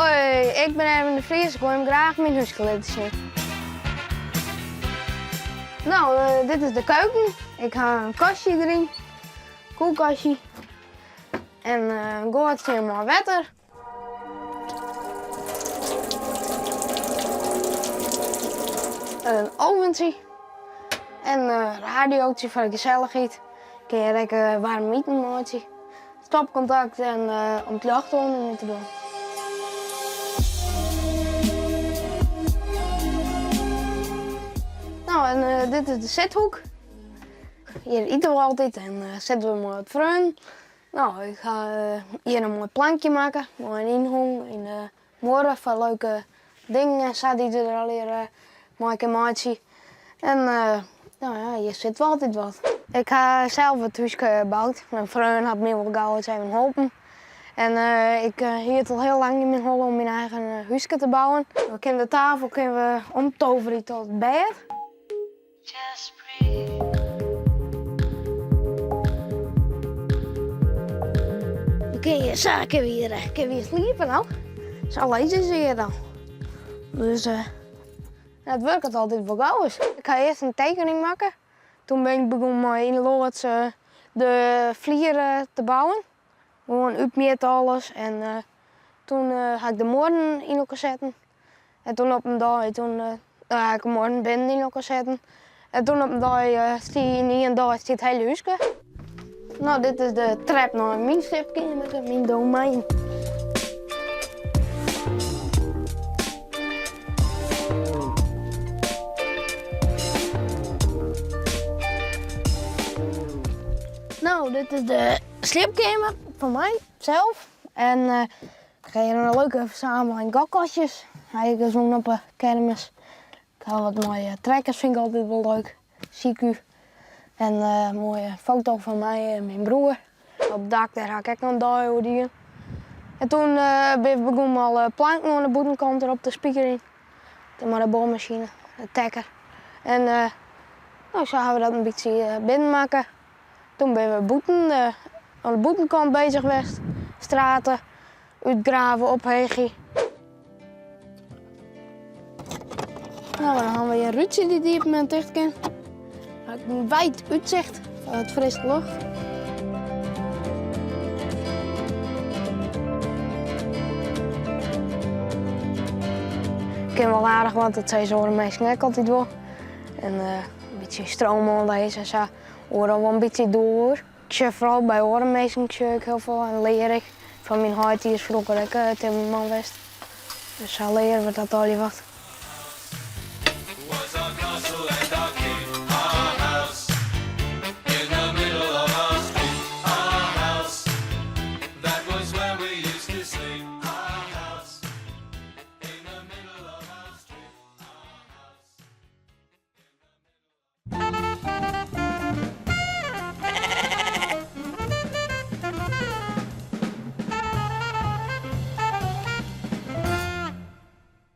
Hoi, ik bin Erwin de Vries, ik wol jim graach myn húske litte sjen. No, dit is de keuken. Ik ha in kastje deryn, koelkastje en in goatsje mei wetter. In oventsje en in radiootje foar de gesellichheid. Kin je ek waarm iten meitsje. Stopkontakt en om it ljocht oan en út te dwaan. No en dit is de sithoek. Hjir ite we altyd en sitte we mei wat freonen. No, ik ha hjir in moai plankje makke mei in ynhong yn de muorre foar leuke dingen en sa dy't we der allegear mei kinne meitsje. En no ja, hjir sitte we altyd wat. Ik ha sels it húske boud. Myn freon hat my wol gau ris even holpen. En ik hie it al hiel lang yn myn holle om myn eigen húske te bouwen. We kinne de tafel kinne we omtoverje tot bêd. We kinne hjir sa kinne we hjir, kinne we hjir sliepe no. Sa lizze se hjir dan. Dus it wurket altyd wol gau ris. Ik ha earst in tekening makke. Toen bin ik begûn mei yn de loads de flier te bouwen. Gewoan útmjitte alles en toen ha ik de muorren yn elkoar setten. En toen op in dei, toen ha ik de muorren binnen yn elkoar setten. En toen op in dei stie yn ien dei stie it hiele húske. No, dit is de trep nei myn sliepkeamer, myn domein. No, dit is de sliepkeamer fan my sels. En ik ha hjir in leuke fersameling gokkastjes. Ha ik ris wûn op 'e kermis. Ik ha wat moaie trekkers, fyn ik altyd wol leuk. CQ. En in moaie foto fan my en myn broer. Op it dak dêr ha ik ek noch in dei oer dien. En toen bin we begûn mei alle planken oan de bûtenkant derop te spikerjen. Mei de boarmasine, de tekker. En no, sa ha we dat in bytsje binnen makke. Toen binne we bûten, oan de bûtenkant bezich west. Straten útgrave, opheegje. No, dan ha we hjir in rútsje dy't iepen en ticht kin. In wijd útsicht foar it frisse lucht. Ik kin wol aardich wat, dat sizze oare minsken ek altyd wol. En in bytsje stroom oanlizze en sa. Oeral wol in bytsje doar. Ik sjoch foaral by oare minsken sjoch ik hiel folle en lear ik. Fan myn heit, dy is froeger ek timmerman west. Dus sa leare we dat allegear wat.